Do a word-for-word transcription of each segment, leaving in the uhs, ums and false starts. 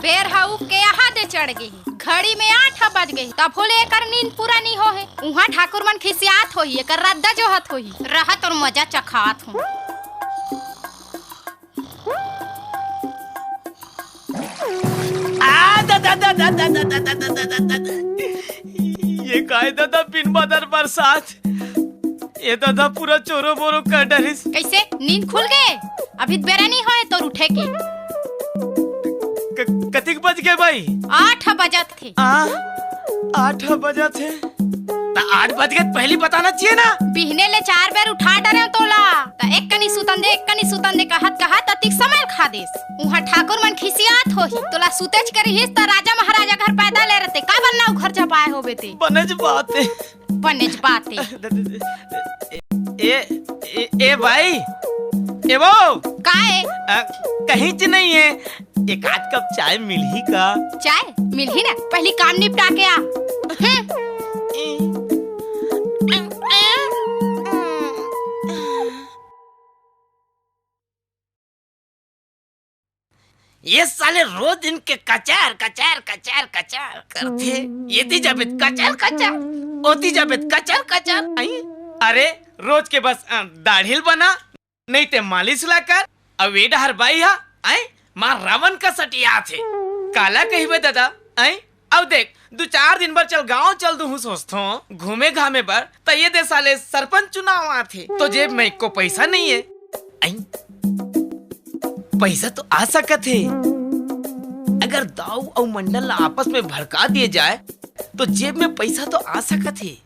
बेर ह उग के यहाँ दे चढ़ गे हे। घड़ी में आठ बज गे हे, तभो ले एकर नींद पूरा नी हो हे। उहाँ ठाकुर मन खिसियात होही, एकर रद्दा जोहत होही। रहत अउ मजा चखात हों। आ, दा, दा, दा। ये काय दादा, बिन बादर बरसात? ये दादा पूरा चोरो बोरो कर डरिस। कइसे? नींद खुल गे? अभी त बेरा नी होय तोर उठे के। क-, कतिक बज गे भाई? आठ बजत थे। आ, आठ बजत थे। त आठ बज गे त पहिली बताना चाहिए ना। बिहने ले चार बेर उठा डरेंव तोला। त एक कनी सुतन दे, एक कनी सुतन दे कहत कहत अतिक समय खा देस। उहाँ ठाकुर मन खिसियात होही। तोला सुतेच के रिहिस त राजा महाराजा घर पैदा ले रहते। काबर ना उ घर जा पाए होबे ते? बनेच बात हे। बनेच बात हे। ए, ए, ए, ए भाई, ए वो। का ए? अ, कहीं च नहीं है, एक आध कप चाय मिलही का? चाय मिलही ना, पहिली काम निपटा के आ। हम्म। ये साले रोज दिन के कचार, कचार, कचार, कचार करथे। एती जाबे त कचार, कचार, ओती जाबे त कचार, कचार। आई? अरे, रोज के बस, अ, दाढ़ी ल बना, नहीं ते मालिश ला कर। अब ए डहर बाई हा, आई? मार रावण का सटियात हे। काला कहिबे दादा, आई? अउ देख, दू चार दिन बर चल गांव चल दूहूं सोचथों, घूमे घामे बर, त ये दे साले सरपंच चुनाव आथे, तो जेब में एको पैसा नहीं है। अई, पैसा तो आ सकत हे, अगर दाऊ अउ मंडल ला आपस में भड़का दिए जाए, तो जेब में पैसा तो आ सकत हे।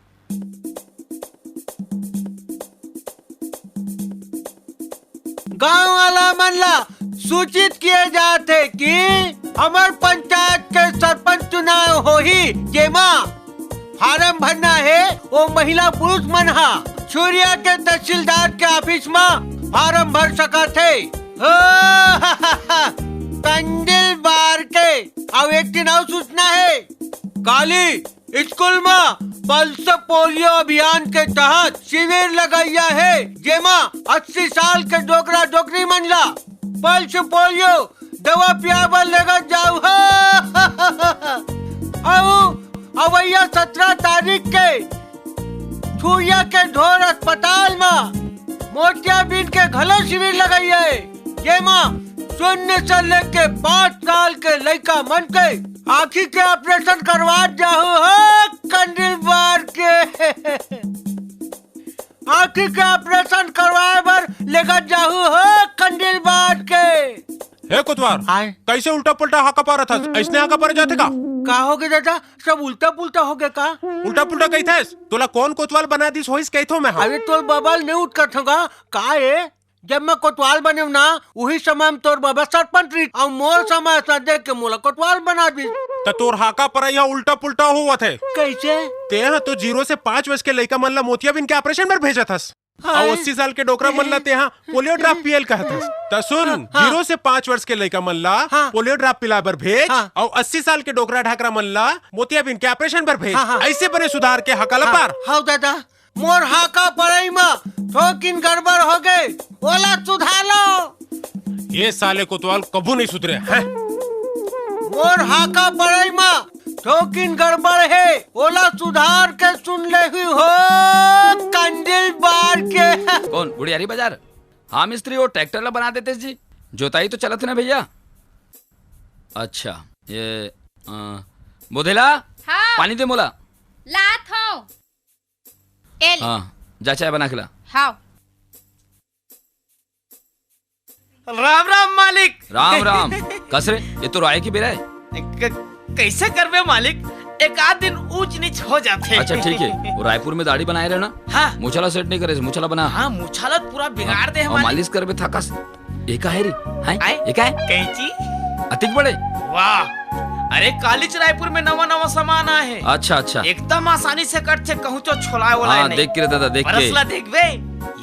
गांव वाला मन ला सूचित किए जात हे कि हमर पंचायत के सरपंच चुनाव होही, जेमा फार्म भरना हे। ओ महिला पुरुष मन हा छुरिया के तहसीलदार के ऑफिस म फार्म भर सकत हे। हो, कंडिल बार के। अउ एक ठिन अउ सूचना हे, काली स्कूल म पल्स पोलियो अभियान के तहत शिविर लगइया हे, जेमा अस्सी साल के डोकरा डोकरी मन ला पल्स पोलियो दवा पिया बर लेगत जाहू। अउ अवइया सतरा तारीख के छुरिया के ढोर अस्पताल म मोतियाबिंद के घलो शिविर लगइया हे, जेमा शून्य से लेके पाँच साल के लइका मन के आँखी के ऑपरेशन करवात जाहू हो, कंडिल बार के। आँखी के ऑपरेशन करवाए बर लेगत जाहू हो, कंडिल बार के। हे कोतवार, आय। कइसे उल्टा पुल्टा हाका पारत हस? अइसने हाका पारे जाथे का? का होगे दादा, सब उल्टा पुल्टा होगे का? उल्टा पुल्टा कहिथस? तोला कोन कोतवाल बना दिस होइस कहिथों मैं हा। अरे तोर बबा ल नइ उटकत होगा का ए? जब मैं कोतवाल बनेव ना, उही समय म तोर बबा सरपंच रहिस, अउ मोर समय अइसना देख के मोला कोतवाल बना दिस। त तोर हाका परई ह उल्टा पुल्टा होवत हे। कइसे? तेंह तो जीरो से पाँच वर्ष के लइका मन ला मोतियाबिंद के ऑपरेशन बर भेजत हस। हाँ। अउ अस्सी साल के डोकरा मन ला तेंह पोलियो ड्रॉप पिए ल कहत हस। त सुन, हाँ। जीरो से पाँच वर्ष के लइका मन ला हाँ। पोलियो ड्रॉप पिलाए बर भेज, हाँ। अउ अस्सी साल के डोकरा ढाकरा मन ला मोतियाबिंद के ऑपरेशन बर भेज। हाँ, हाँ। अइसे बने सुधार के हाका ला हाँ। पार। हव दादा, मोर हाका परई म थोकिन गड़बड़ होगे, ओला सुधार लो। ये साले कोतवाल कभू नहीं सुधरे, हैं? मोर हाका परई म थोकिन गड़बड़ हे, ओला सुधार के सुन लेही हो, कंडिल बार के। कौन, गुड़ियारी बाजार? हाँ मिस्त्री, वो ट्रैक्टर ला बना देते जी, जोताई तो चलत ना भैया। अच्छा, ये, अ, बोधेला, हाँ। पानी दे मोला। लात हूँ। ए ले। हाँ, जा चाय बना के ला। हाँ। राम राम मालिक। राम राम। कस रे, ये तो राय की बेरा है। क-, कैसे करबे मालिक, एक आध दिन ऊंच नीच हो जाथे। अच्छा ठीक है, वो रायपुर में दाढ़ी बनाए रहे ना? हाँ। मुछाला सेट नहीं करे, मुछाला बना। हाँ, मुछाला पूरा बिगाड़ दे हे मालिक। मालिश करबे थाकस। ये का है रे? हैं? आए? ये का है? कैंची। अतिक बड़े। वाह, अरे कालीच रायपुर में नवा नवा सामान आए हे। अच्छा अच्छा। एकदम आसानी से कटथे, कहूँ तो छोलाए वाला हाँ, नहीं। देख के रे दादा, देख के। बरस ला देखबे,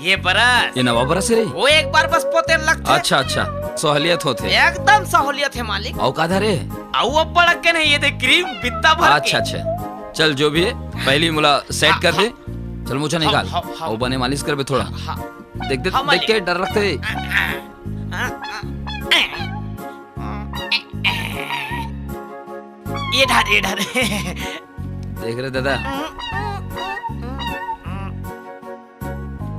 ये बरस। ये नवा बरस है रे। वो एक बार बस पोते लगथे। अच्छा अच्छा, सहूलियत होथे। एकदम सहूलियत है मालिक। अउ का धरे? अउ अब्बड़ अक्कन है, ये देख क्रीम बित्ता भर अच्छा के। अच्छा, चल जो भी है, पहली मोला सेट हाँ, कर दे। हाँ। चल मुछा हाँ, निकाल। हाँ, हाँ। अउ बने मालिश करबे थोड़ा। हाँ। देख दे, हाँ, देख मालिक। के डर लगथे। हाँ, हाँ, हाँ। ये डार, ये डार। देख रे दादा।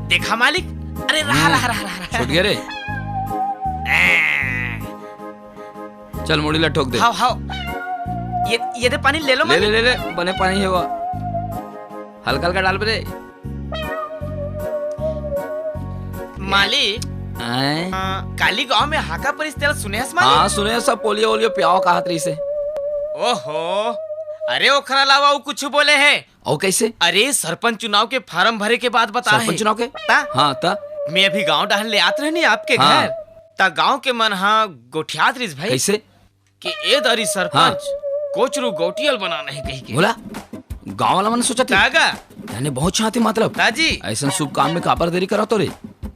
देखा मालिक, अरे रहा, हम्म। रहा, रहा, रहा, रहा। छूट गया रे। चल, मुड़ी ला ठोक दे। हाव, हाव। ये, ये दे पानी ले लो, ले, ले, मालिक। ले, ले, बने पानी हे वो। हल्का, हल्का डाल बे रे। मालिक, आय? आ, काली गांव में हाका परिस तेला सुने हस मालिक? हाँ, सुने हस, सब पोलियो ओलियो पियाओ कहत रहिसे। ओहो, अरे ओखर अलावा वो कुछ बोले हे? अउ कैसे? अरे, सरपंच चुनाव के फारम भरे के बात बता सरपंच हे। चुनाव के? ता? हाँ, ता? मैं अभी गांव डहन ले आत रहनी आपके हाँ। घर, ता गांव के मन हा गोठियात रिस भाई। कैसे? कि ए दारी सरपंच हाँ। कोचरू गौटियल बनाना हे कही के। बोला, गांव वाला मन सोचत हे। कागा? यानी बहुत चाहते मतलब। ताजी। ऐसन शुभ काम में काबर देरी करत हो रे?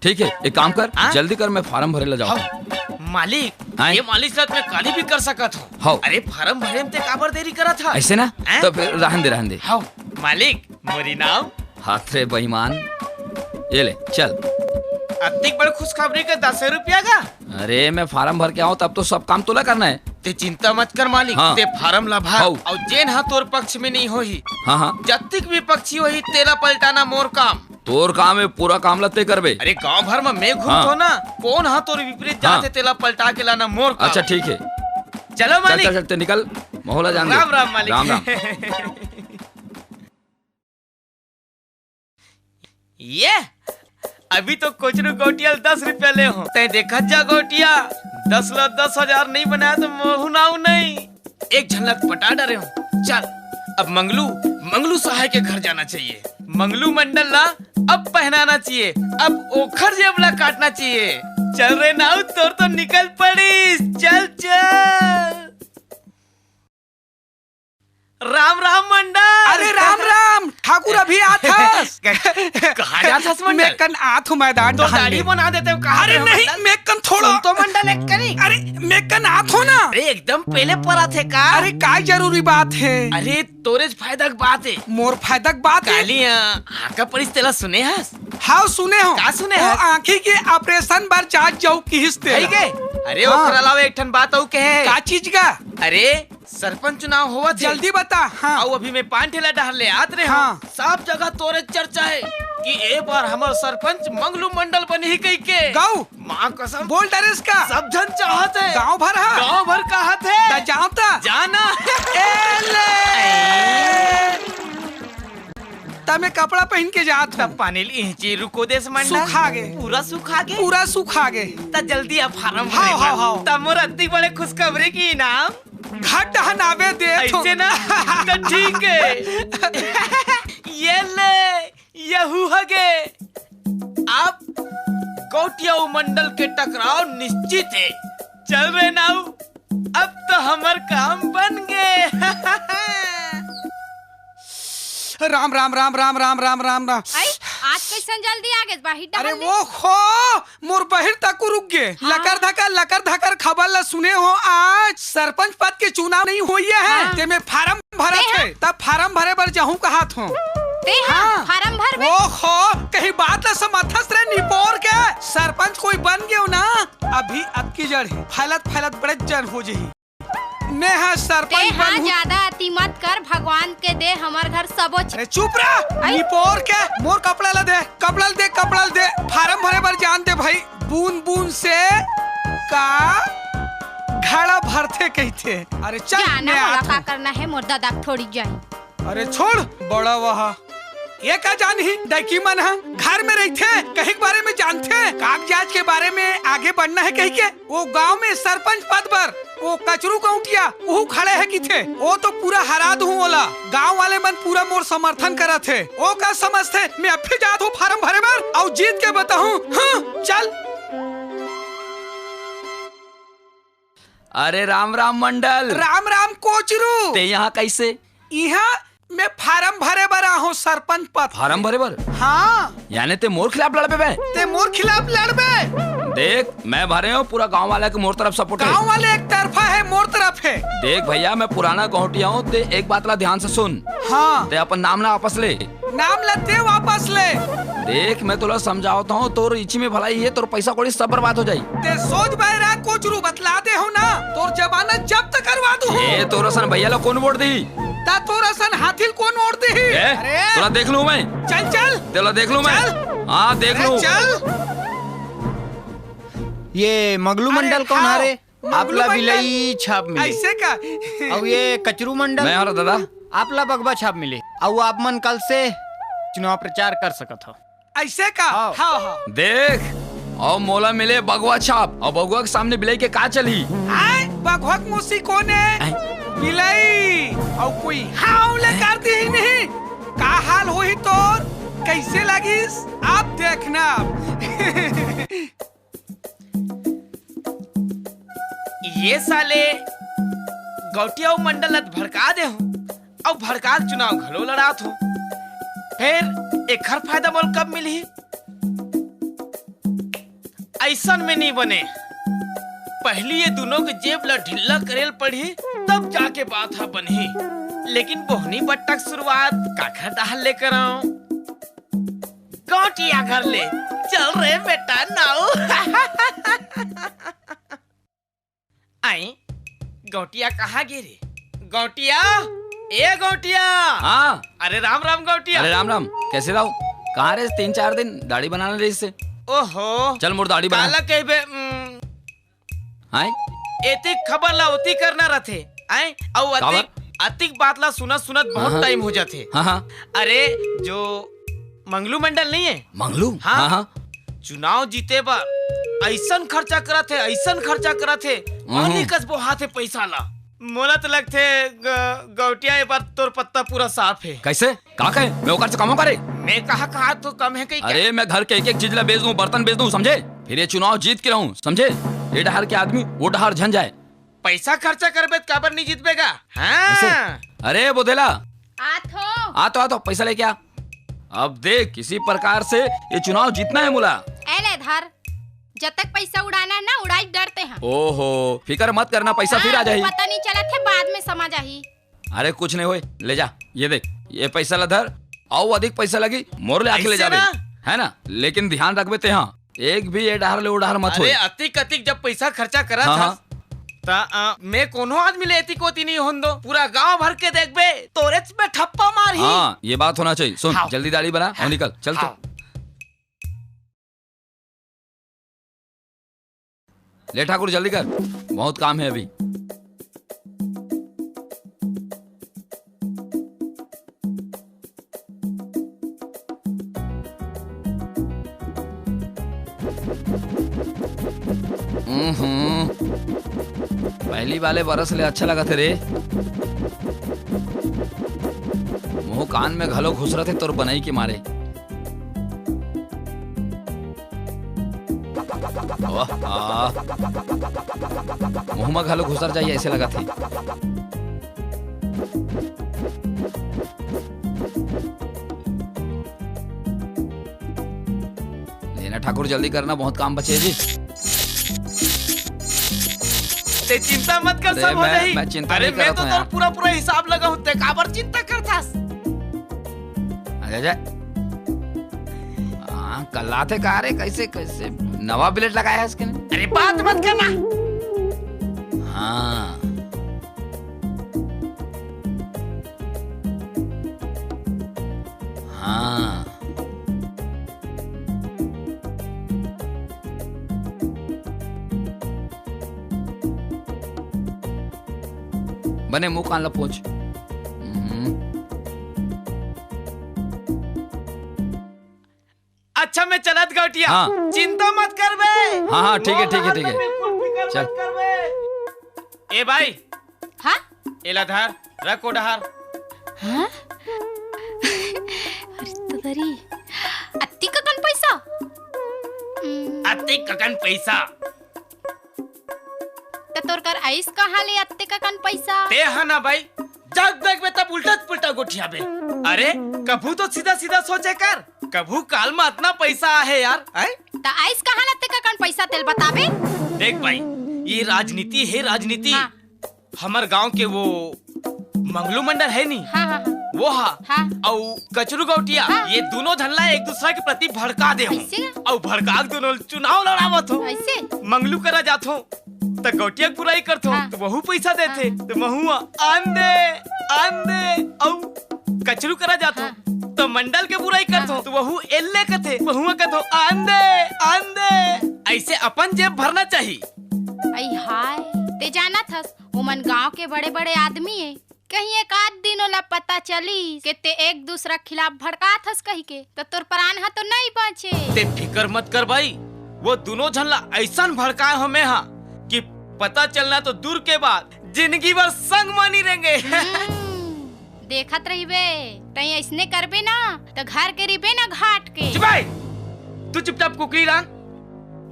ठीक हे, एक काम कर, हाँ? जल्दी कर, मैं फारम भरे ला जावत हूँ। मालिक, हाँ? ये मालिक साथ में काली भी कर सकत हो। हाँ। अरे, फारम भरे में ते काबर देरी करत हा? ऐसे ना? हैं? तो फिर रहन दे, रहन दे। हाँ, मालिक, मोरी नाम? हाथ रे बेईमान। ये ले, चल। अतिक बड़ खुशखबरी के दस रुपया का? अरे, मैं फारम भर के आऊँ, तब तो सब काम तोला करना हे। ते चिंता मत कर मालिक, हाँ। ते फारम ला भर, हाँ। अउ जेन हा तोर पक्ष में नहीं होही, हाँ, हाँ। जतिक विपक्षी होही, तेला पलटाना मोर काम। तोर काम हे, पूरा काम ला ते करबे। अरे, गांव भर में मैं घूमत हाँ। हो ना, कोन हा तोर विपरीत हाँ। जात हे, तेला पलटा के लाना मोर काम। अच्छा, ठीक हे। चलो चल, मालिक। चल, चल, ते निकल, मोहला जान दे। राम, राम मालिक। राम, राम। ये अभी तो कोचरू गौटियल दस रुपया ले हो। तैं देखत जा गौटिया, दस ला दस हजार नहीं बनाया तो मोहू नाऊ नहीं। एक झलक पटा डरे हो। चल, अब मंगलू, मंगलू सहाय के घर जाना चाहिए। मंगलू मंडल ला अब पहनाना चाहिए, अब ओखर जेब ला काटना चाहिए। चल रे नाऊ, तोर तो निकल पड़ीस। चल, चल। राम राम मंडल। अरे राम राम ठाकुर, अभी आत हस? कहाँ जात हस मंडल? मैं कन आत हूँ मैदान तो डहन दाढ़ी ले। बना देते हो, कहाँ अरे पे हो नहीं, मंडल? मैं कन थोड़ा सुन तो मंडल एक करी। अरे मैं कन आत हूँ ना। अरे एकदम पहले पर आते का? अरे काय जरूरी बात हे? अरे तोरेच फायदा के बात हे। मोर फायदा के बात हे? काली, आ, हाका परिस तेला सुने हस? हाँ सुने हो। का सुने वो हस? आँखी के ऑपरेशन बर जात जाऊ किहिस ते। भाई के? अरे हाँ। ओकर अलावा एक ठन बात अउ कहे। का चीज का? अरे सरपंच चुनाव होवत हे। जल्दी बता। हाँ। अउ अभी मैं पान ठेला डहर ले आत रहे हाँ। हूँ। सब जगह तोरे चर्चा हे कि ए बार हमर सरपंच मंगलू मंडल बनही कहिके। गऊ। माँ कसम। बोल डरेस का? सब झन चाहत हे। गाँव भर हा? गाँव भर कहत हे। त जाव त। जाना। ए ले। त मैं कपड़ा पहन के जात हूँ। तब पानी ली जी रुको देश मंडल। सुखा गे। पूरा सुखा गे? पूरा सुखा गे। त जल्दी आ फारम हाव, भरे हाव, बर। हाव। तब मोर अत्ती बड़े खुशखबरी के इनाम। घट हनावे दे थो। ऐसे ना? त ठीक हे। ये ले, यहू हगे। अब गौटिया अउ मंडल के टकराव निश्चित हे। चल रे नाऊ, अब तो हमर काम बन गे। राम, राम, राम, राम। आई, आज कैसन जल्दी आ गेस बाहिर अरे डहर ले? वो खो, मोर बहिर तक रुक गे। हाँ। लकर धकर, लकर धकर खबर ला सुने हो आज? सरपंच पद के चुनाव नहीं होइया हे, हाँ। तेमे फारम भरत ते हे, हाँ। तब फारम भरे बर जाहूं कहत हो। ते हाँ, हाँ। फारम भरबे। ओहो, कहीं बात ला समझथस रे निपोर के? सरपंच कोई बन गेव ना, अभी अतकी जड़ हे, फैलत फैलत बड़े जन हो जही। मैं हा सरपंच ते हा बनहूं। ज्यादा अति मत कर, भगवान के दे हमर घर सबो चीज। अरे चुप रह, आई। निपोर के, मोर कपड़ा ला दे, कपड़ा ला दे, कपड़ा ला दे, फारम भरे बर जान दे भाई, बूंद बूंद से का घड़ा भरथे कहिथे। अरे चल, जाना मैं मोला आत का हूं। करना हे, मोर ददा के थोड़ी जान। अरे छोड़, बड़ा वहा। ये का जानही, डैकी मन ह घर में रहिथे, कहीं के बारे में जानथे, कागजात के बारे में आगे बढ़ना हे कहिके। वो गांव में सरपंच पद बर वो कचरू गौंटिया उहू खड़े हे किथे। वो तो पूरा हरा दूं ओला। गांव वाले मन पूरा मोर समर्थन करत हे। वो का समझथे, मैं अभी जात हूं फारम भरे बर, अउ जीत के बताहूं। हाँ, चल। अरे राम राम मंडल। राम राम कोचरू। ते यहाँ कैसे? इहाँ मैं फारम भरे बर आहूं सरपंच पद। फारम भरे बर? हाँ। याने ते मोर खिलाफ लड़बे बे? ते मोर खिलाफ लड़बे? देख, मैं भरे हूँ, पूरा गांव वाला के मोर तरफ सपोर्ट है। गांव वाले एक तरफा है, मोर तरफ है। देख भैया, मैं पुराना गौटिया हूँ, ते एक बात ला ध्यान से सुन। हाँ। ते अपन नाम ना आपस ले। नाम ला ते वापस ले। देख, मैं तोला समझावत हूँ, तोर इच्छी में भलाई है, तोर पैसा कौड़ी सब बर्बाद हो जाई। ते सोच बहिरा कोचरू बतला दे हो ना, तोर जमानत जब्त करवा दू हो। ए, तोर असन भैया ला कौन वोट दी? ता तोर असन हाथी ल कौन वोट दी? ए, अरे। तोला देख लूँ मैं। चल, चल। तोला देख लूँ मैं। चल। हाँ, देख अरे, लूँ। चल। ये मगलू अरे, मंडल कौन हाँ। हरे? आप मंगलू ला मंडल। बिलई छाप मिले। ऐसे का? अउ ये कचरू मंडल। मैं हरा दादा। आप ला बगवा छाप मिले। अउ आप मन कल से चुनाव प्रचार कर सकत हो। ऐसे का? हाँ। हाँ, हाँ। देख, अउ मोला मिले बगवा छाप, अउ बगवा के सामने बिलई के का चली? आय, बगवा के मौसी कौन है? आय। बिलई, अउ कोई हाँ ले कर दी ही नहीं। का हाल होही तोर? कैसे लगिस? आप देखना। ये साले गौटिया अउ मंडल ल भड़का दे हो, अउ भड़का के चुनाव घलो लड़ात हो, फेर एखर फायदा मोल कब मिलही? ऐसन में नी बने, पहली ये दुनों के जेब ल ढिल्ला करेल पड़ही, तब जाके बात ह बनही। लेकिन बोहनी बट्टा के शुरुआत काखर डाहर ले कराओ? गौटिया घर ले। चल रे बेटा नाऊ। आई, गौटिया कहाँ गे रे? गौटिया, ए गौटिया। हाँ। अरे राम राम गौटिया। अरे राम राम, कैसे रहो? कहाँ रे, तीन चार दिन दाढ़ी बनाना रहिस हे। ओहो। चल मोर दाढ़ी बना। काला कहबे, उम, आय? एतिक खबर ला ओती करना रथे, आय? अउ अतिक, काबर? अतिक बात ला सुनत सुनत बहुत हाँ, हाँ। टाइम हो जाथे। हाँ, हाँ। अरे, जो मंगलू मंडल नहीं है? मंगलू? हाँ। हाँ, हाँ। चुनाव जीते बर अइसन खर्चा करत हे, अइसन खर्चा करत हे, हम्म। पानी कस बोहात हे पैसा ला। मोला तो लगथे ग-, गौटिया, ए बार तोर पत्ता पूरा साफ हे। कैसे? का कहे? मैं ओकर से कमो करे? मैं कहा, कहा तो कम है कहीं का? अरे, मैं घर के एक-एक चीज ला बेच दूं, बर्तन बेच दूं, समझे? फिर ये चुनाव जीत के रहूं, समझे? ये डहार के आदमी वो डहार झन जाए। पैसा खर्चा करबे त काबर नहीं जीतबे गा? हाँ। ऐसे? अरे बोधेला। आत हो। आ तो, आ तो, पैसा लेके आ। अब देख, किसी प्रकार से ये चुनाव जीतना है मोला। ए ले धर, जब तक पैसा उड़ाना है ना, उड़ाई डरते हैं। ओहो, फिकर मत करना, पैसा फिर आ हाँ, जाही। पता नहीं चलत है, बाद में समझ आही। अरे कुछ नहीं होय, ले जा, ये देख, ये पैसा ला धर, अउ अधिक पैसा लगी, मोर ले आके ले ऐसे जाबे, ना? है ना? लेकिन ध्यान रखबे ते, हाँ, एक भी ए डहार ले ओ डहार मत अरे होय। अतिक अतिक जब पैसा खर्चा करत हाँ, हस, हाँ। त, अ, मैं कोनो आदमी ले एती कोती नहीं होन दो, पूरा गांव भर के देखबे, तोरेच में ठप्पा मारही। हाँ, ये बात होना चाहिए। सुन, हाँ। जल्दी दाढ़ी बना और हाँ। निकल, चल तो। हाँ। ले ठाकुर, जल्दी कर, बहुत काम है अभी। हम्म, पहली वाले बरस ले अच्छा लगा थे रे। मुंह कान में घलो घुसरत हे तोर बनई के मारे। ओह, आ। मुंह म घलो घुसर जाही, ऐसे लगत हे। लेना ठाकुर, जल्दी करना, बहुत काम बचे हे जी। ते चिंता मत कर, अरे सब हो मैं, जाही। मैं चिंता अरे नहीं मैं करत तो हूँ तोर यार। पूरा पूरा हिसाब लगा हूँ, ते काबर चिंता करथस? अरे, अरे। हाँ, कल्लाथे का रे, कैसे, कैसे नवा ब्लेड लगाया है इसके ने? अरे, बात मत करना। हाँ। हाँ। बने मुंह कान ला पोंछ। हम्म। अच्छा, मैं चलत गौटिया। हाँ। चिंता मत करबे। हाँ, हाँ, ठीक है, ठीक है, ठीक है। बिल्कुल फिकर चल। मत करबे। ए भाई। हाँ? एला धर, रख ओ डहार। हाँ? अरे तोरी, अत्ती ककन पैसा? हम्म। अत्ती ककन पैसा? त तोर कर आइस कहाँ ले अत्ते ककन पैसा? ते हा ना भाई, जब देखबे तब उल्टा पुल्टा गोठियाबे। अरे, कभू तो सीधा सीधा सोचे कर, कभू काल में अतना पैसा आहे यार, हैं? त आइस कहाँ ला तेकर कन पैसा तेला बताबे? देख भाई, ये राजनीति हे, राजनीति। हाँ। हमर गांव के वो मंगलू मंडल हे नी, हाँ, हाँ, हाँ। वो हा, हाँ। अउ कचरू गौटिया, हाँ। ये दूनों झन ला एक दूसरा के प्रति भड़का दे हो। अइसे? अउ भड़का के दूनों चुनाव लड़ावत हो। अइसे? मंगलू करा जात हो, त गौटिया के बुराई करत हो, हाँ। त वहू पैसा देथे, हाँ। त महू आन दे, आन दे, अउ कचरू करा जात हो, हाँ। त मंडल के बुराई करत हो, हाँ। त वहू एल्ले कथे, महू कथो, आन दे, आन दे। अइसे अपन जेब भरना चाही। अई हाय, ते जानत हस, ओमन गांव के बड़े-बड़े आदमी ए। कहीं एक आध दिन ओला पता चलिस के ते एक दूसरा खिलाफ भड़कात हस कहिके, त तोर प्राण ह तो नइ बांचे। ते फिकर मत कर भाई, वो दूनों झन ला अइसन भड़काए हो मैं हा कि पता चलना तो दूर के बात, जिंदगी भर संग मानी रहेंगे। हम्म। देखत रहिबे, तई अइसने करबे ना, त घर के रिबे ना घाट के। चुप भाई, तू चुपचाप कुकरी ला,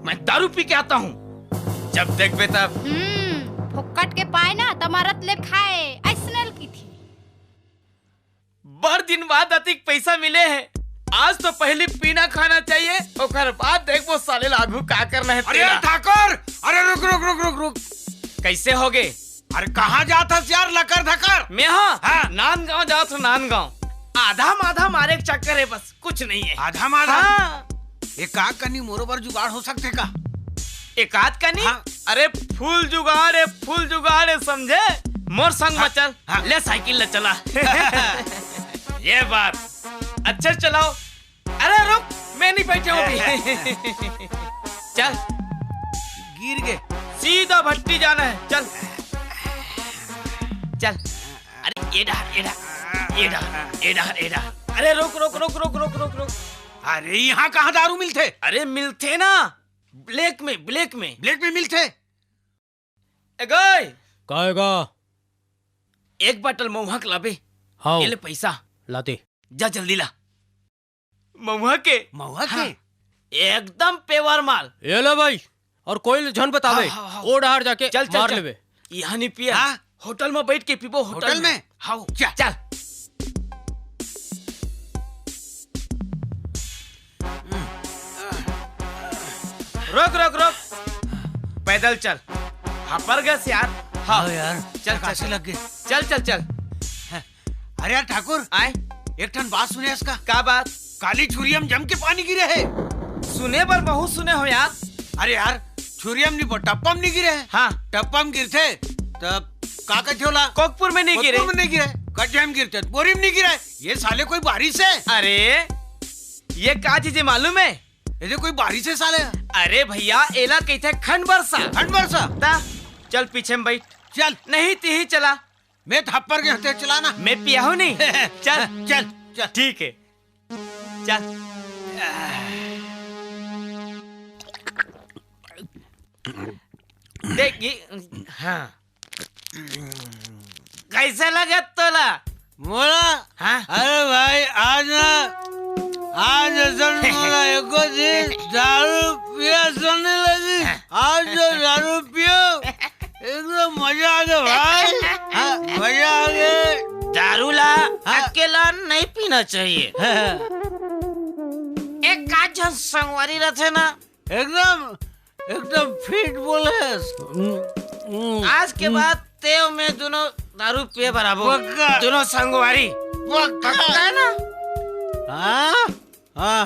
मैं दारू पी के आता हूँ, जब देखबे तब। हम्म, फोकट के पाए ना, त मरत ले खाए, अइसने ल की थी। बड़ दिन बाद अतिक पैसा मिले हे, आज तो पहली पीना खाना चाहिए, ओकर बाद देखबो साले लागू का करना है अरे तेरा। ठाकुर, अरे रुक, रुक, रुक, रुक, रुक। कैसे होगे? अरे कहाँ जात हस यार लकर धकर? मैं हा? हाँ। नांदगांव जात हूँ, नांदगांव। आधा माधा मारे के चक्कर है बस, कुछ नहीं है। आधा माधा? हाँ। एक आध कनी मोरो बर जुगाड़ हो सकथे का? एक आध कनी? हाँ। अरे फुल जुगाड़ है, फुल जुगाड़ है, समझे? मोर संग हाँ। में चल, हाँ। ले साइकिल ले चला। ये बात। अच्छा चलाओ। अरे रुक, मैं नहीं बैठे हूँ अभी। चल। गिर गे। सीधा भट्टी जाना है, चल। चल। अरे ये डहर, ये डहर, ये डहर, ये डहर, ये डहर। अरे रुक, रुक, रुक। अरे यहाँ कहाँ दारू मिलथे? अरे मिलथे ना, ब्लैक में, ब्लैक में। ब्लैक में मिलथे? ए गय। काय गा? एक बाटल महुआ के लाबे। हाव। ये ले पैसा। लाते। जा जल्दी ला। महुआ के। महुआ के? हाँ। एकदम पेवर माल। ये ले भाई, और कोई झन बतावे। हाँ, हाँ, हाँ। ओ डहर जाके चल, चल, मार चल। लेबे। यहाँ नहीं पिया। हाँ? होटल में बैठ के पीबो, होटल होटल में। में? हाँ। चल। चल। रुक, रुक, रुक। पैदल चल। हाँ, पर गस यार। हाँ। हाँ यार, चल, चल, थकासी चल। लग गई। चल, चल, चल। अरे यार ठाकुर, आए? एक ठन बात सुने इसका। का बात? काली छुरिया म जम के पानी गिरे हे। सुने बर बहुत सुने हो यार। अरे यार, छुरिया म नहीं, टप्पा म नहीं गिरे हे। हाँ। टप्पा म गिरथे, तब का कथे ओला? कोकपुर में नहीं गिरे। कोकपुर में नहीं गिरे। गड्ढे म गिरथे, बोरी म नहीं गिरे। ये साले कोई बारिश है? अरे, ये का चीज है मालूम है? ये जो कोई बारिश है साले। अरे भैया, एला कहिथे खंड बरसा। खंड बरसा? ता, चल पीछे में बैठ। चल। नहीं, तिही चला। मैं थप्पड़ के होते चलाना। मैं पिया हूँ नहीं। चल। चल, चल। ठीक है। चल। देख, ये, हाँ। कैसे लगे तोला? मोला? हाँ? अरे भाई, आज ना, आज असन मोला एको दिन दारू पिया सन नहीं लगी। आज जो दारू पियो, एकदम मजा आ गया भाई। हाँ, मजा आ गया। दारू ला हाँ। अकेला नहीं पीना चाहिए। हाँ। एक आध झन संगवारी रहते ना। एकदम, एकदम फिट बोले। हम्म, हम्म, आज के हम्म। बाद तें अउ मैं दोनों दारू पिए बराबर। पक्का। दोनों संगवारी। पक्का। पक्का है ना? हाँ? हाँ।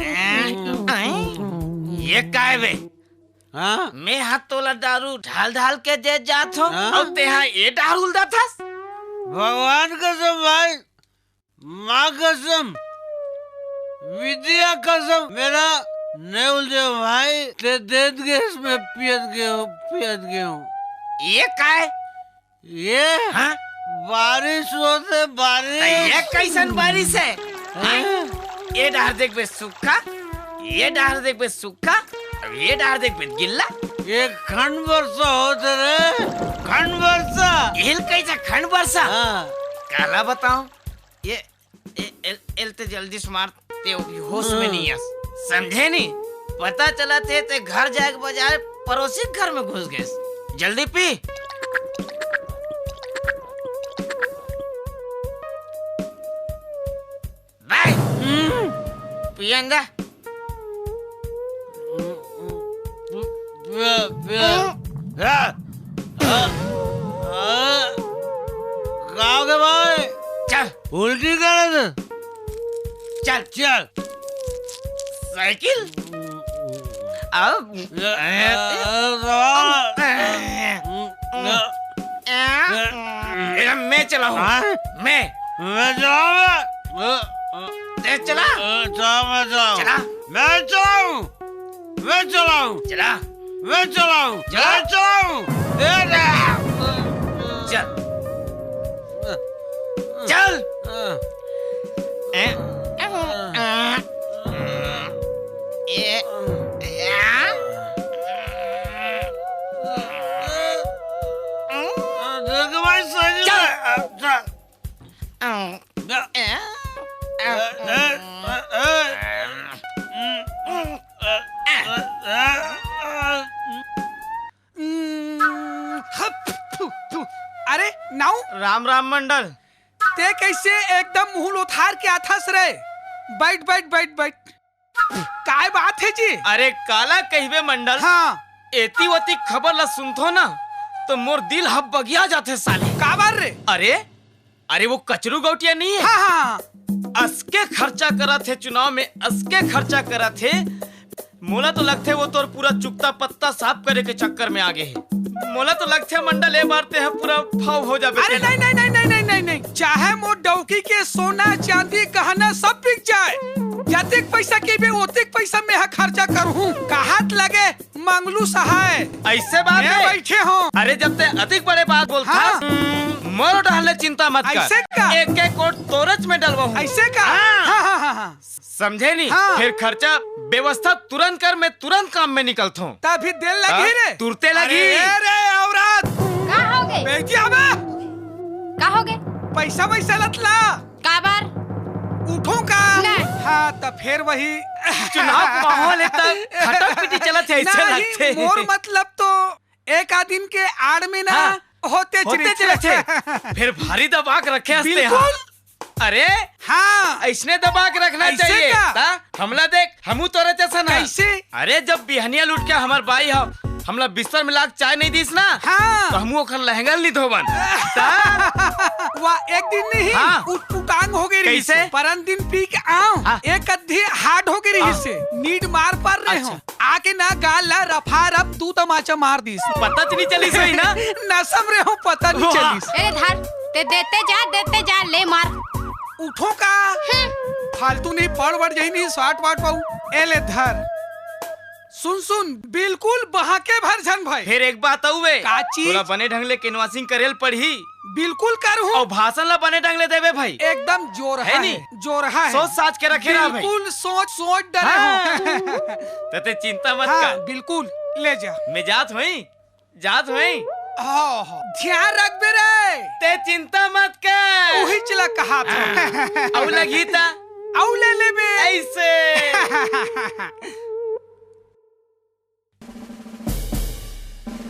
हैं? हैं? ये काय बे? हाँ? मैं हा तोला दारू ढाल ढाल के दे जात हूँ हाँ? अउ तें हा ये दारू ल देथस? भगवान कसम भाई, माँ कसम, विद्या कसम, मेरा नहीं उलझे भाई, तें देत गेस मैं पियत गयो, पियत गयो। ये काय? ये हाँ? बारिश होथे, बारिश। त ये कैसन बारिश है? हाँ? ये डहर देखबे सूखा, ये डहर देखबे सूखा, अब ये डहर देखबे गिल्ला। ये खंड बरसा होथे रे, खंड बरसा। एला कहिथे खंड बरसा? हाँ। काला बताओ, ये ए, एल, एल ते जल्दी से मार, तें अभी होश में नहीं आस। समझे नहीं? पता चलथे तें घर जाए के बजाय पड़ोसी के घर में घुस गेस। जल्दी पी। बे! हम्म। पिए अंदर। पिए, पिए। का हो गया भाई? चल। उल्टी करे थे। चल। चल। साइकिल। अब। ए, मैं चलाऊं। हाँ? मैं। मैं चलाऊंगा। तेज चला। चला, मैं चलाऊं। चला। मैं चलाऊं। मैं चलाऊं। चला। मैं चलाऊं। चला। मैं चलाऊं। ए, चल। चल। ए, ए, ए, ए, देख भाई, सही चल। में। चल। अरे नाऊ। राम राम मंडल। ते कैसे एकदम मुंह लोथार के आथस रे? बैठ, बैठ, बैठ, बैठ। काय बात है जी? अरे काला कहिबे मंडल। हाँ। एती वती खबर ला सुनथो ना, तो मोर दिल ह बगिया जाथे साले। काबर रे? अरे, अरे वो कचरू गौटिया नहीं है? हाँ, हाँ, हाँ। असके खर्चा करत हे चुनाव में, असके खर्चा करत हे। मोला तो लगथे वो तोर पूरा चुकता पत्ता साफ करे के चक्कर में आ गे हे। मोला तो लगथे मंडल ए बार ते ह पूरा फाव हो जाबे अरे तेला। नहीं, नहीं, नहीं, नहीं, नहीं, नहीं, नहीं। चाहे मोर डौकी के सोना, चांदी, गहना सब बिक जाए, जतिक पैसा कहिबे ओतिक पैसा में ह खर्चा करहूं। कहत लगे मंगलू सहाय। ऐसे बात मैं है? बैठे हूँ। अरे जब ते अधिक बड़े बात बोलथस, हाँ। मोर डहर ले चिंता मत कर। ऐसे का? एक एक वोट तोरेच में डलवाहूं। ऐसे का? हाँ। हाँ, हाँ, हाँ, हाँ। समझे नहीं? हाँ। फिर खर्चा व्यवस्था तुरंत कर, मैं तुरंत काम में निकलथों। तभी देर लगी हाँ? रे। तुरते लगी। अरे, अरे, औरत। का हो गे? बेटी आवा। का हो गे? पैसा वैसा लत ला। काबर? उठो का? नहीं। हाँ, त फिर वही। चुनाव के माहौल है, त खटक पिटी चलत है, ऐसे नहीं, लगथे। मोर मतलब तो एक आध दिन के आड़ में ना हाँ, होते होते चले थे। फिर भारी दबा के रखे हंसते हैं। बिल्कुल। अरे, हाँ। ऐसने दबा के रखना ऐसे चाहिए। का? ता, हमला देख, हमू तोरे जैसा ना। कैसे? अरे, जब बिहनिया लुट के हमर बाई ह, हमला बिस्तर में लाग चाय नहीं दीस ना, हाँ। तो हमू ओखर लहंगा नहीं धोबन। ता? वाह, एक दिन नहीं, हाँ। उटपुटांग हो गई रही कैसे? से। परन दिन पी के आऊं, हाँ। एक अद्धी हार्ड हो गई रही हाँ। से। नींद मार पर रहे अच्छा। हो। आके ना गाल ला रफा रफ दू तमाचा मार दीस। पता च नहीं चलिस होही ना? नसम रे हो, पता नहीं वाह। चलिस। ए धर, ते देते जा, देते जा, ले मार। उठो का? हम्म। फालतू नहीं, पड़ वड़ जाही नहीं, साट वाट पाऊ। ए ले धर। सुन, सुन, बिल्कुल बहाके भर झन भाई। फिर एक बात अउ बे। का चीज? तोला बने ढंग ले canvassing करेल पड़ही। बिल्कुल करहूं। अउ भाषण ला बने ढंग ले देबे भाई। एकदम जोरहा है नी? है, जोरहा है। सोच साच के रखे रहा भाई। बिल्कुल सोच, सोच डरे हाँ। हो। त ते चिंता मत हाँ, कर। बिल्कुल, ले जा। मैं जात होई, जात होई। हाँ, हाँ। ध्यान रखबे रे। ते चिंता मत कर। उही चला कहा था। हाँ। अउ लगही ता? अउ ले लेबे। ऐसे।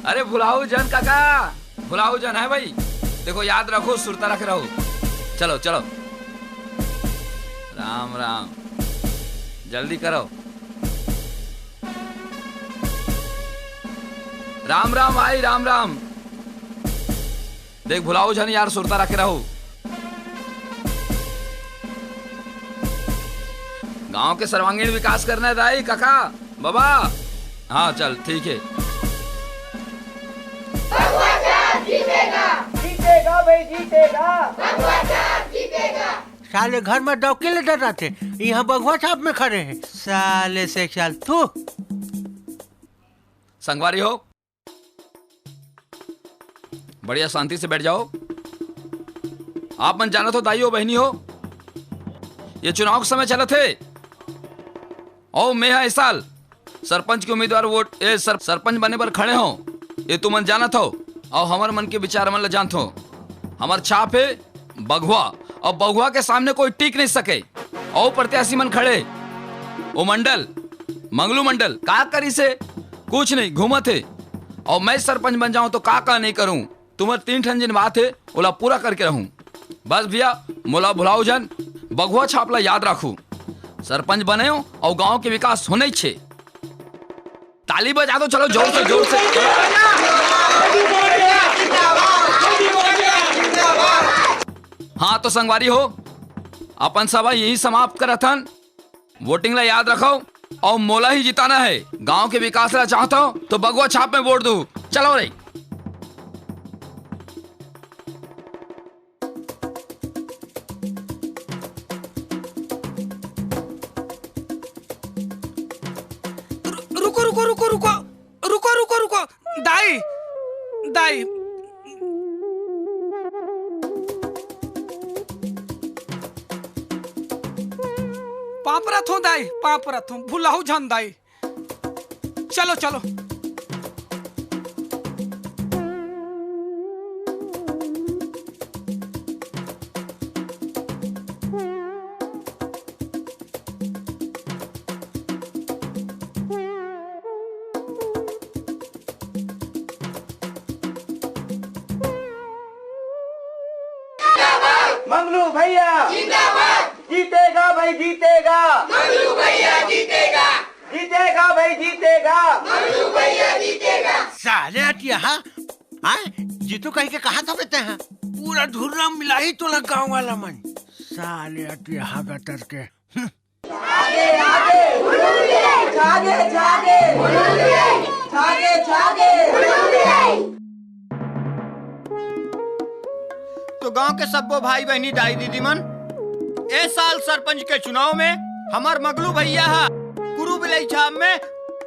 अरे भुलाऊ झन काका, भुलाऊ झन है भाई। देखो याद रखो, सुरता रखे रहो। चलो, चलो। राम, राम। जल्दी करो। राम, राम भाई, राम, राम। देख भुलाऊ झन यार, सुरता रखे रहो। गांव के सर्वांगीण विकास करना है दाई, काका, बाबा। हाँ, चल, ठीक है। जीतेगा भाई, जीतेगा। साले घर में डौकी ले डराथे, यहाँ बघवा छाप में खड़े हैं। साले से ख्याल तू। संगवारी हो, बढ़िया शांति से बैठ जाओ। आप मन जानत हो दाई हो, बहिनी हो, ये चुनाव के समय चलत हे। अउ मैं ह ए साल सरपंच के उम्मीदवार वोट, ए सर-, सरपंच बने बर खड़े हो, ये तुमन जानत हो। अउ हमर मन के विचार मन ल जानत हो। हमर छाप हे बघवा, अउ बघवा के सामने कोई टिक नहीं सके। अउ प्रत्याशी मन खड़े, ओ मंडल, मंगलू मंडल, का करिस हे? कुछ नहीं, घूमत हे। अउ मैं सरपंच बन जाऊं तो का का नहीं करूं? तुम्हर तीन ठन जिन बात हे, ओला पूरा करके रहूं। बस भैया, मोला भुलाऊ झन, बघवा छाप ला याद राखू। सरपंच बने हो और गांव के विकास होने छे। ताली बजा दो, चलो जोर से, जोर से। हाँ तो संगवारी हो, अपन सभा यही समाप्त करत हन। वोटिंग ला याद रखो और मोला ही जिताना है। गांव के विकास ला चाहत हो तो बगुआ छाप में वोट दो। चलो रे। रु-, रुको, रुको, रुको, रुको। रुको, रुको, रुको। दाई, दाई। पाँव परत हों दाई, पाँव परत हों, भुलाहू झन दाई। चलो, चलो। मंगलू भैया जिंदाबाद। जीतेगा भाई, जीतेगा। मंगलू भैया जीतेगा। जीतेगा भाई, जीतेगा। मंगलू भैया जीतेगा। साले अटिया, हाँ? जीतू कहिके कहा था बेटे, हाँ? पूरा धुर्रा मिलाही तोला गाँव वाला मन। साले अटिया, हाँ, गतर के। आगे, आगे, आगे, जागे, जागे, जागे। तो गांव के सब्बो भाई बहिनी, दाई दीदी मन, ए साल सरपंच के चुनाव में हमर मगलू भैया हा कुरु बिलई छाप में,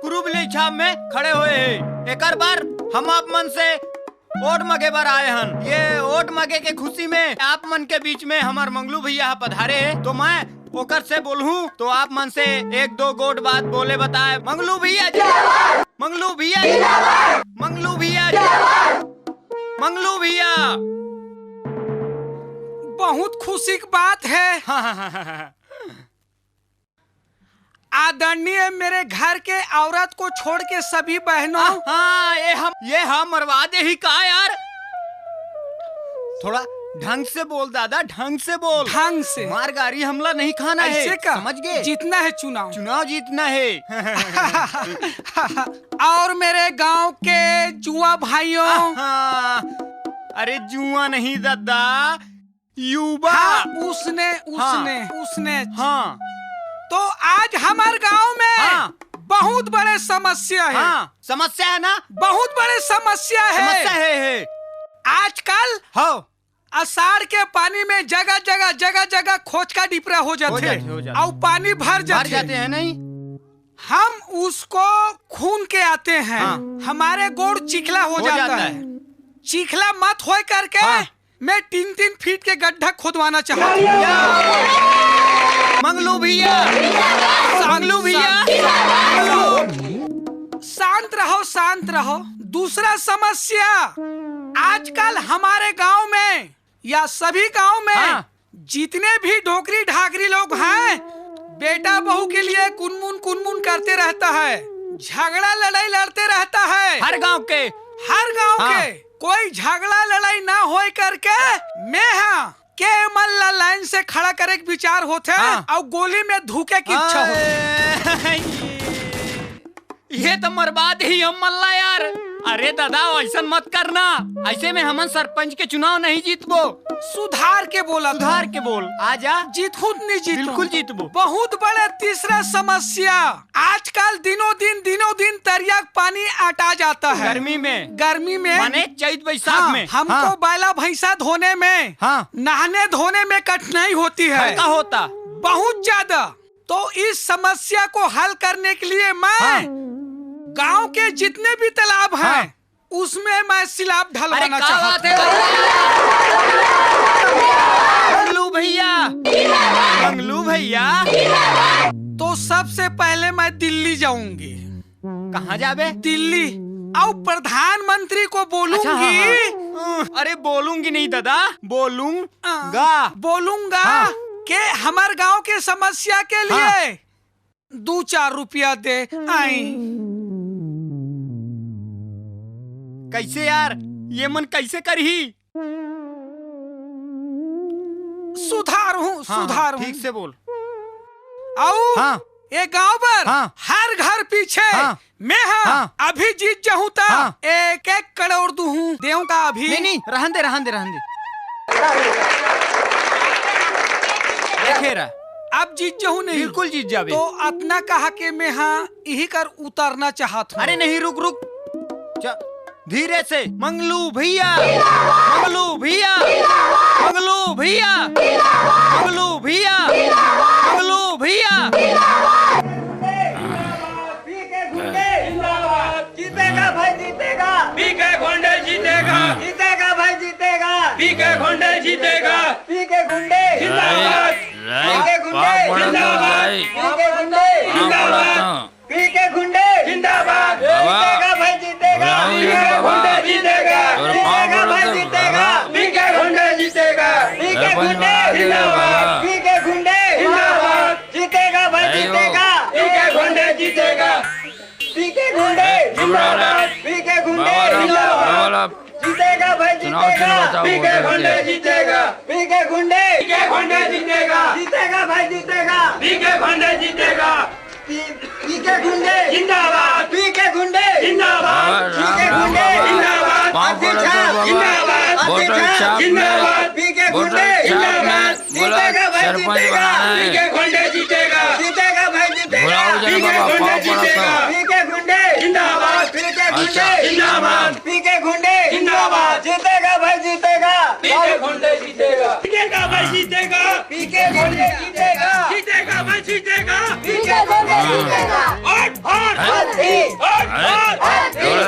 कुरु बिलई छाप में खड़े होए हे। एकर बर हम आप मन से वोट मगे बर आए हन। ये वोट मगे के खुशी में आप मन के बीच में हमर मंगलू भैया ह पधारे हे, तो मैं ओकर से बोलहूँ, तो आप मन से एक दो गोट बात बोले बताए। मंगलू भैया जिंदाबाद। मंगलू भैया जिंदाबाद। मंगलू भैया जिंदाबाद। मंगलू भैया। बहुत खुशी की बात है। हाँ, हाँ, हाँ, हाँ। आदरणीय मेरे घर के औरत को छोड़ के सभी बहनों। हाँ, हाँ, ये हम, ये हम मरवा दे ही का यार? थोड़ा ढंग से बोल दादा, ढंग से बोल। ढंग से। मार गारी हमला नहीं खाना है, ऐसे का? समझ गए? जीतना है चुनाव। चुनाव जीतना है। और मेरे गांव के जुआ भाइयों। हाँ, अरे जुआ नहीं दादा, युवा। हाँ, उसने, हाँ। उसने, उसने। हाँ। तो आज हमार गांव में हाँ। बहुत बड़े समस्या है। हाँ, समस्या है ना? बहुत बड़े समस्या है। समस्या है, है। आजकल हाँ। अषाढ़ के पानी में जगह, जगह, जगह, जगह खोचका डिपरा हो जाते। हो जाते, हो जाते। और पानी भर भर जाते। जाते हैं नहीं? हम उसको खून के आते हैं। हाँ। हमारे गोड़ चिखला हो हो जाता जाता है। है। चिखला मत होए करके हाँ। मैं तीन तीन फीट के गड्ढा खोदवाना चाहता हूँ। मंगलू भैया, मंगलू भैया, शांत रहो, शांत रहो। दूसरा समस्या, आजकल हमारे गांव में या सभी गांव में हाँ। जितने भी ढोकरी ढाकरी लोग हैं, बेटा बहू के लिए कुनमुन कुनमुन करते रहता है, झगड़ा लड़ाई लड़ते रहता है। हर गांव के। हर गांव हाँ। के। कोई झगड़ा लड़ाई ना होए करके मैं हाँ के मन ला लाइन से खड़ा करे के विचार होथे हाँ। और गोली में धुके की इच्छा होथे। ये तो मरवा देही हम मन ला यार। अरे दादा, ऐसन मत करना। ऐसे में हमन सरपंच के चुनाव नहीं जीतबो। सुधार के बोला था। सुधार के बोल। आजा। जीतहूँ त नहीं जीतहूँ। बिल्कुल जीतबो। बहुत बड़े तीसरा समस्या, आजकल दिनों दिन, दिनों दिन तरिया के पानी अटा जाता है। गर्मी में। गर्मी में। माने चैत बैसाख हाँ, में। हमको हाँ। बैला भैंसा धोने में, हाँ। नहाने धोने में कठिनाई होती है। हल्का होता। बहुत ज्यादा। तो इस समस्या को हल करने के लिए मैं हाँ। गांव के जितने भी तालाब हैं, हाँ। उसमें मैं सिलाब अरे ढलवाना का चाहता बात है हूँ। भैया? मंगलू भैया, मंगलू भैया। तो सबसे पहले मैं दिल्ली जाऊंगी। कहाँ जाबे? दिल्ली। और प्रधानमंत्री को बोलूंगी। अच्छा, हाँ, हाँ। अरे बोलूंगी नहीं दादा, बोलूंगा। हाँ, बोलूंगा हाँ। कि हमारे गांव के समस्या के लिए हाँ। दू चार रुपया दे आई। कैसे यार, ये मन कैसे करही? सुधार हूँ, हाँ, सुधार हाँ, हूँ। ठीक से बोल। अउ हाँ। ए गांव बर हाँ। हर घर पीछे हाँ। मैं हा हाँ। अभी जीत जाहूं त हाँ। एक एक करोड़ दूहूं। देहूं का अभी? नहीं, नहीं, रहन दे, रहन दे, रहन दे। देखे रहा। अब जीत जाहूं नहीं? बिल्कुल जीत जाबे। तो अतना कहा के मैं हा इही कर उतरना चाहत हूं। अरे नहीं, रुक, रुक। च-, धीरे से। मंगलू भैया, मंगलू भैया, मंगलू भैया, मंगलू भैया, मंगलू भैया। पीके घुंडे जिंदाबाद। जीतेगा भाई, जीतेगा। पीके घुंडे जीतेगा। जीतेगा भाई, जीतेगा। पीके घुंडे जीतेगा। पीके घुंडे जिंदाबाद। पीके घुंडे जिंदाबाद। पीके घुंडे जिंदाबाद। पीके घुंडे जिंदाबाद। बाबा। जीतेगा भाई, जीतेगा। बुलाओ पीके घुंडे जीतेगा। और पाँव जीतेगा पड़ो भाई, तो जीतेगा। बाबा। पीके घुंडे जीतेगा। पीके घुंडे जिंदाबाद। बाबा। पीके घुंडे जिंदाबाद। जीतेगा भाई, जीतेगा। पीके घुंडे जीतेगा। पीके घुंडे जिंदाबाद। पीके घुंडे जिंदाबाद। जीतेगा भाई, जीतेगा। पीके घुंडे जीतेगा। पीके घुंडे, पीके घुंडे जीतेगा। जीतेगा भाई, जीतेगा। पीके घुंडे जीतेगा। पी-, पीके घुंडे जिंदाबाद। पीके घुंडे जिंदाबाद। पीके घुंडे जिंदाबाद। पाँव पड़ो तो बाबा। जिंदाबाद। वोटर छाप में। जिंदाबाद। पीके घुंडे जिंदाबाद। बोलो, जीतेगा भाई, सरपंच जीतेगा। बनाना है। पीके घुंडे जीतेगा। जीतेगा भाई, जीतेगा। बुलाओ जरा बाबा, पाँव पड़ो तो। पीके घुंडे जिंदाबाद। पीके घुंडे जिंदाबाद। पीके घुंडे जिंदाबाद। जीतेगा भाई, जीतेगा। पीके घुंडे जीतेगा। जीतेगा भाई, जीतेगा। पीके घुंडे जीतेगा। जीतेगा भाई, जीतेगा। पीके घुंडे जीतेगा। Vote for. Vote for.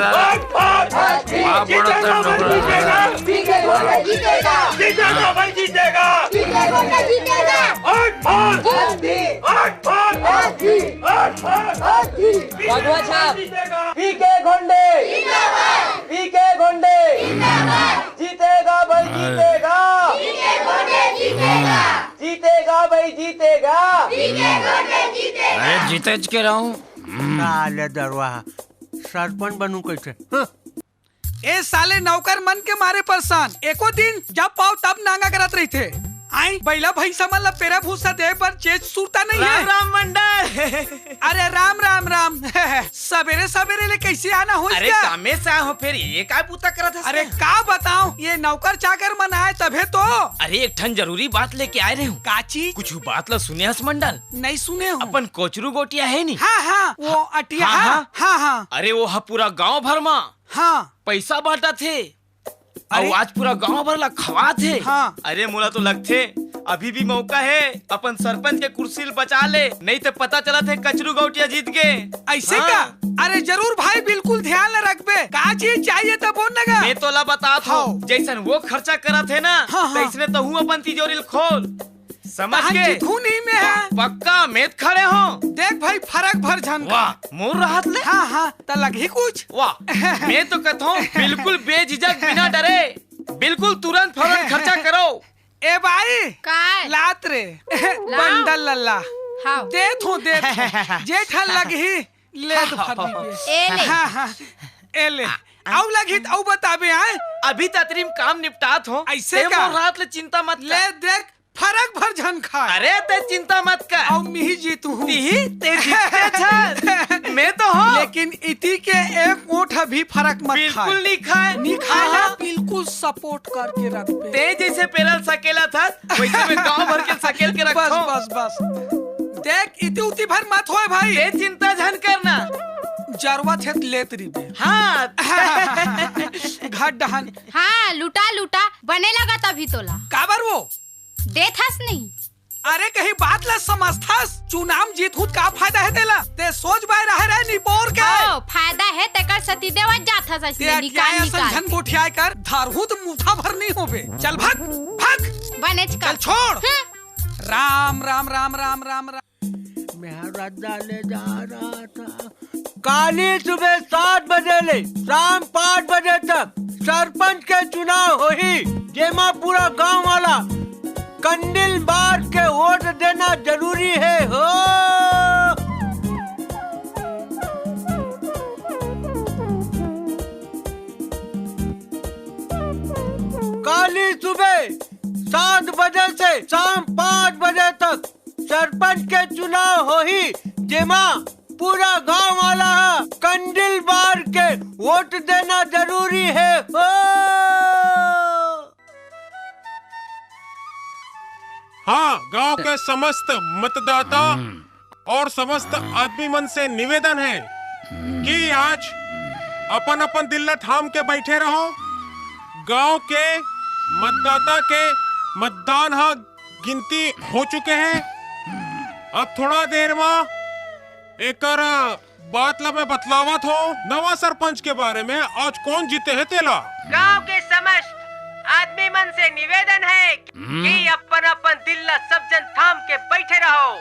Vote for. पाँव पड़ो तो जीतेगा। पीके घुंडे जीतेगा। जीतेगा भाई, जीतेगा। पीके घुंडे जीतेगा। Vote for. Vote for. Vote for. Vote for. पीके घुंडे जीतेगा। पीके घुंडे। पीके घुंडे। जीतेगा भाई, जीतेगा। जीतेगा भाई, जीतेगा। अरे, जीतेच के रहूं। साले दरुआ, सरपंच बनूं कैसे? हं। ए साले नौकर मन के मारे परेशान, एको दिन जब पाओ तब नांगा करत रहिथे। आई बइला भैंसा मन ला पेरा भूसा दे बर चेत सुरता नहीं है। राम राम मंडल। अरे राम राम राम। सबेरे सबेरे ले कैसे आना होइस अरे का? कामे से आए हो, फिर ये का बूता करत हस अरे का? का बताओ, ये नौकर चाकर मन आए तभे तो। अरे एक ठन जरूरी बात लेके आए रहे हूँ। का चीज? कुछ बात ला सुने हस मंडल? नहीं सुने हूँ। अपन कोचरू गोटिया है नी? हाँ हाँ, वो अटिया हाँ, हाँ, हाँ। हाँ हाँ। अरे वो ह पूरा गांव भर मा हाँ। पैसा बांटत हे। अरे? अउ आज पूरा गांव भर ला खवात हे। हाँ। अरे मोला तो लगथे अभी भी मौका हे, अपन सरपंच के कुर्सी ल बचा ले, नहीं तो पता चलत हे कचरू गौटिया जीत गे। ऐसे हाँ। का? अरे जरूर भाई, बिल्कुल ध्यान ल रखबे। का चीज चाहिए त बोल न गा। मैं तोला बतात हूँ, हाँ। जैसन वो खर्चा करत हे ना, हाँ, हाँ। तैसने तहूँ अपन तिजोरी ल खोल। समझ तहन गे? जीतहूँ नहीं मैं ह। पक्का मेत खड़े हो। देख भाई, फरक भर झन वाह, मोर रहत ले। हाँ, हाँ, त लगही कुछ। वाह, मैं तो कथों बिल्कुल बेझिझक, बिना डरे, बिल्कुल तुरंत फौरन खर्चा करो। ए बाई, काय? लात रे, ला। बंडल लल्ला। हाँ। देत हों, देत हों। जेठा लगही, ले तो फर दीबे। ए ले। हाँ, हाँ, ए ले। अउ लगही त अउ बताबे आए। अभी ततरी म काम निपटात हों। ऐसे ते का? मोर रहत ले चिंता मत कर। ले देख, फरक भर झन खाए। अरे, ते चिंता मत कर। अउ मिही जीतहूँ। तिही, ते जीतते छस। मैं तो हों। लेकिन इति के एक वोट ह भी फरक मत खाए। बिल्कुल नहीं खाए। नहीं खाए ना, हाँ। बिल्कुल सपोर्ट करके रखबे। ते जैसे पेरल सकेला थस, वैसे मैं गांव भर के सकेल के बस, रखों। बस, बस। देख, इति उति भर मत होए भाई। ते चिंता झन करना। जरूरत हे त लेत रहिबे। हाँ। घर डहन। हाँ, लुटा, लुटा, बने लगत अभी तोला। काबर वो? देथस नहीं। अरे कहीं बात ला समझथस? चुनाव जीतहूँ त का फायदा हे तेला? ते सोच बाय रहे रहे निपोर के। ओ, फायदा हे तेकर सेती देवत जाथस ते अइसने निकाल अटियाय असन निकाल झन के। गोठियाय कर, धरहूँ त मुठा भर नहीं होबे। चल भाग, भाग। बनेच कर। चल छोड़। हम्म। राम, राम, राम, राम, राम, राम। मैं रद्दा ले जा रहा था। काली सुबह सात बजे ले शाम पाँच बजे तक सरपंच के चुनाव होही, जेमा पूरा गांव वाला कंडिल बार के वोट देना जरूरी हे हो। काली सुबह सात बजे से शाम पाँच बजे तक सरपंच के चुनाव होही, जेमा पूरा गांव वाला ह कंडिल बार के वोट देना जरूरी हे हो। हाँ, गांव के समस्त मतदाता और समस्त आदमी मन से निवेदन है कि आज अपन अपन दिल ला थाम के बैठे रहो। गांव के मतदाता के मतदान ह गिनती हो चुके हैं। अब थोड़ा देर में एकर बात ला मैं बतलावत हो नवा सरपंच के बारे में, आज कौन जीते है तेला। गांव के समस्त आदमी मन से निवेदन है कि अपन अपन दिल ला सब जन थाम के बैठे रहो।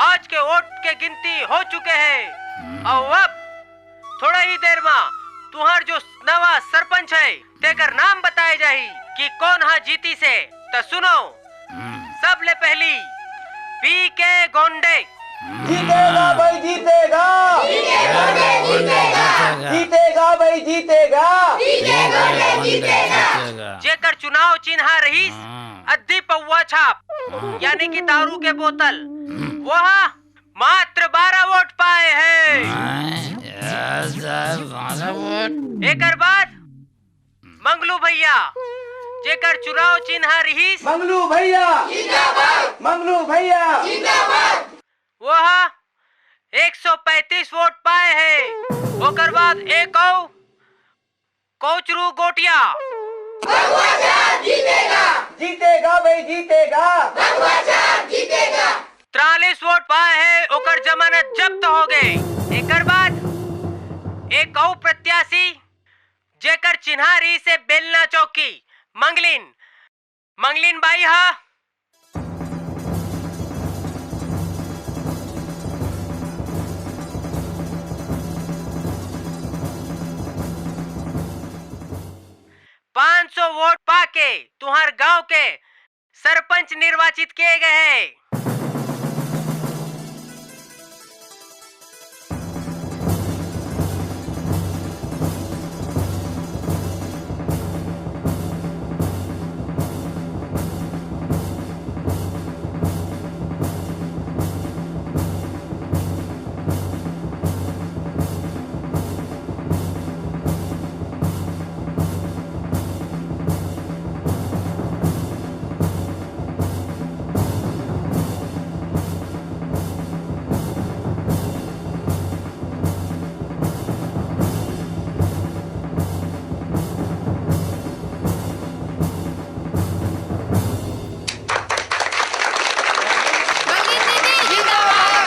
आज के वोट के गिनती हो चुके हैं और अब थोड़ा ही देर में तुहार जो नवा सरपंच है तेकर नाम बताए जाही कि कौन हा जीती से। त सुनो, सबले पहली पी के गोंडे। जीतेगा भाई, जीतेगा। जीतेगा भाई, जीतेगा। जेकर चुनाव चिन्हा रहीस अद्धी पौवा छाप, यानी कि दारू के बोतल, वह मात्र बारह वोट पाए है। एकर बाद मंगलू भैया, जेकर चुनाव चिन्हा रहीस, मंगलू भैया जिंदाबाद। मंगलू भैया जिंदाबाद। वह एक सौ पैंतीस वोट पाए है। ओकर बाद एक अउ कोचरू गोटिया। जीतेगा भाई, जीतेगा। तिरालीस वोट पाए है, ओकर जमानत जब्त हो गए। एकर बाद एक अउ प्रत्याशी, जेकर चिन्हा रहीस बेलना चौकी, मंगलिन, मंगलिन बाई हा पाँच सौ वोट पाके तुहार गांव के सरपंच निर्वाचित किए गए हैं। मंगलिन दीदी जिंदाबाद,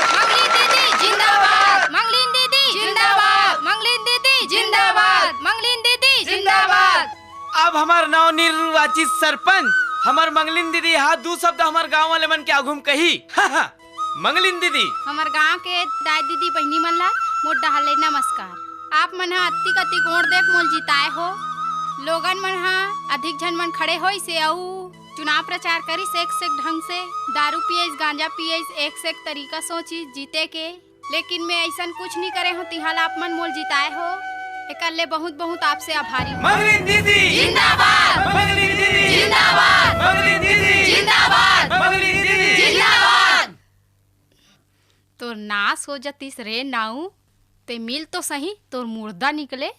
मंगलिन दीदी जिंदाबाद, मंगलिन दीदी जिंदाबाद, मंगलिन दीदी जिंदाबाद। अब हमार नवनिर्वाचित सरपंच, हमार मंगलिन दीदी हा दू शब्द हमार गांव वाले मन के आगू म कही। मंगलिन दीदी। हमर गांव के दाई दीदी बहिनी मन ला मोर डहर ले नमस्कार। आप मन ह अत्ती कत्ती गोड़ देख मोल जिताए हो। लोगन मन ह अधिक झन मन खड़े होइस हे अउ चुनाव प्रचार करिस एक से एक ढंग से। दारू पियइस, गांजा पियइस, एक से एक तरीका सोचिस जीते के। लेकिन मैं अइसन कुछ नहीं करे हो, तिहा ला आप मन मोल जिताए हो। एकर ले बहुत बहुत आपसे आभारी हूँ। मंगलिन दीदी। जिंदाबाद। मंगलिन दीदी। जिंदाबाद। मंगलिन दीदी। जिंदाबाद। मंगलिन दीदी। जिंदाबाद। तोर नाश हो जतिस रे नाऊ, ते मिल तो सही, तोर मुर्दा निकले।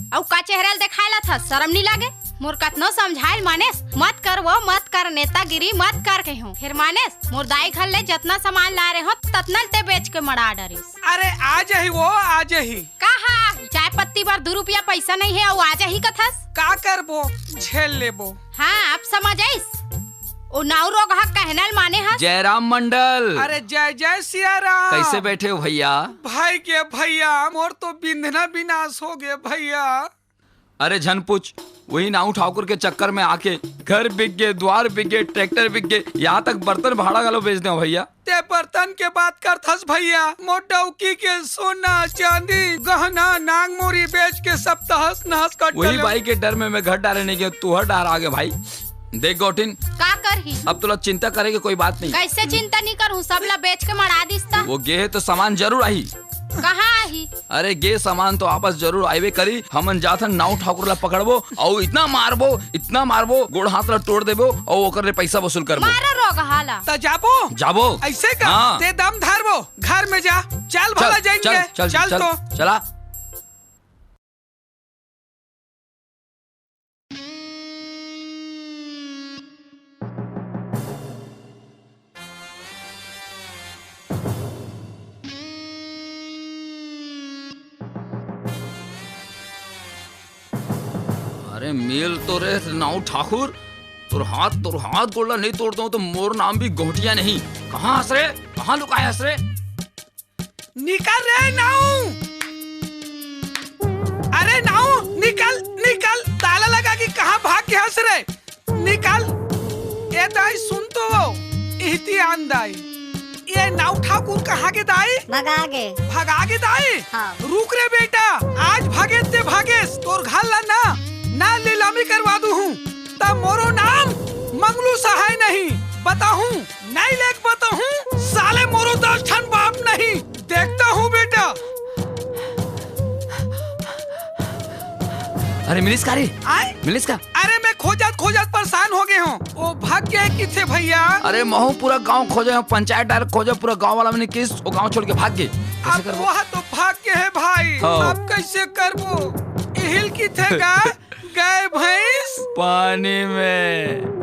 अउ का चेहरा ल देखाए ला था, शरम नी लागे? मोर कतनो समझाइल मानेस, मत कर वो, मत कर, नेतागिरी मत कर कहियो। फिर मानेस, मोर दाई घर ले जतना सामान लाए रहे हो, ततना ल ते बेच के मड़ा डरिस। अरे आ जाही वो, आ जाही। कहा? चाय पत्ती बर दू रुपया पैसा नहीं है, अउ आ जाही कथस? का करबो, झेल लेबो। हाँ, अब समझ आइस। ओ नाऊ रोगहा कहना ल माने हस। जयराम मंडल। अरे जय जय सिया राम। कैसे बैठे हो भैया? भाई के भैया, मोर तो बिंधना विनाश हो गए भैया। अरे झन पूछ, वही नाऊ ठाकुर के चक्कर में आके घर बिक गए, द्वार बिक गए, ट्रैक्टर बिक गए, यहाँ तक बर्तन भाड़ा घलो बेच दे भैया। ते बर्तन के बात करथस भैया, मोर डौकी के सोना, चांदी, गहना, नांग मोरी बेच के सब तहस नहस कर वही डाले। बाई के डर में मैं घर डाले नहीं गया, तुहर डार आ गया भाई। देख गौटिन, का करही? अब तोला चिंता करे के कोई बात नहीं। कैसे चिंता नहीं करूँ, सब ला बेच के मड़ा दिस त। वो गे हे तो सामान जरूर आही। कहाँ आही? अरे, गे समान तो आपस जरूर आइबे करी। हमन जाथन नाऊ ठाकुर ला पकड़बो, अउ इतना मारबो, इतना मारबो, गोड़ हाथ ला तोड़ देबो, अउ ओकर ले पैसा वसूल करबो। मारा रोगहा ला। त जाबो? जाबो। ऐसे का? हाँ। ते दम धरबो, घर में जा। चल चल, भला जाएंगे। चल, चल, चल चल। तो। चला। अरे मिल तो रे नाऊ ठाकुर, तोर हाथ, तोर हाथ गोड़ ला नहीं तोड़ता हूँ तो मोर नाम भी गोहटिया नहीं। कहाँ हस रे? कहाँ लुकाए हस रे? निकल रे नाऊ। अरे नाऊ, निकल, निकल। ताला लगा के कहाँ भाग गे हस रे? निकल। ए दाई सुन तो, इहती आन दाई। ये नाऊ ठाकुर कहाँ गे दाई? भगा गे। भगा गे दाई? हाँ। रुक रे बेटा, आज भागेस ते भागेस, तोर घर ला ना, ना लीलामी करवा दूहूँ। त मोरो नाम मंगलू सहाय नहीं, बताहूँ, नहीं लेके बताहूँ, साले मोरो दस ठन बाप नहीं। देखता हूँ बेटा। अरे मिलिस का रे? आय? मिलिस का? अरे मैं खोजत खोजत परेशान हो गे हूँ। ओ भाग गे किथे भैया? अरे महूँ पूरा गांव खोजे हूँ, पंचायत direct खोजे, पूरा गांव वाला मन किस ओ गांव छोड़ के भाग गे। अब कैसे करबो? वह तो भाग गे हे भाई, हाँ। अब कैसे करबो? इहिल किथे गा? गाय भैंस? पानी में।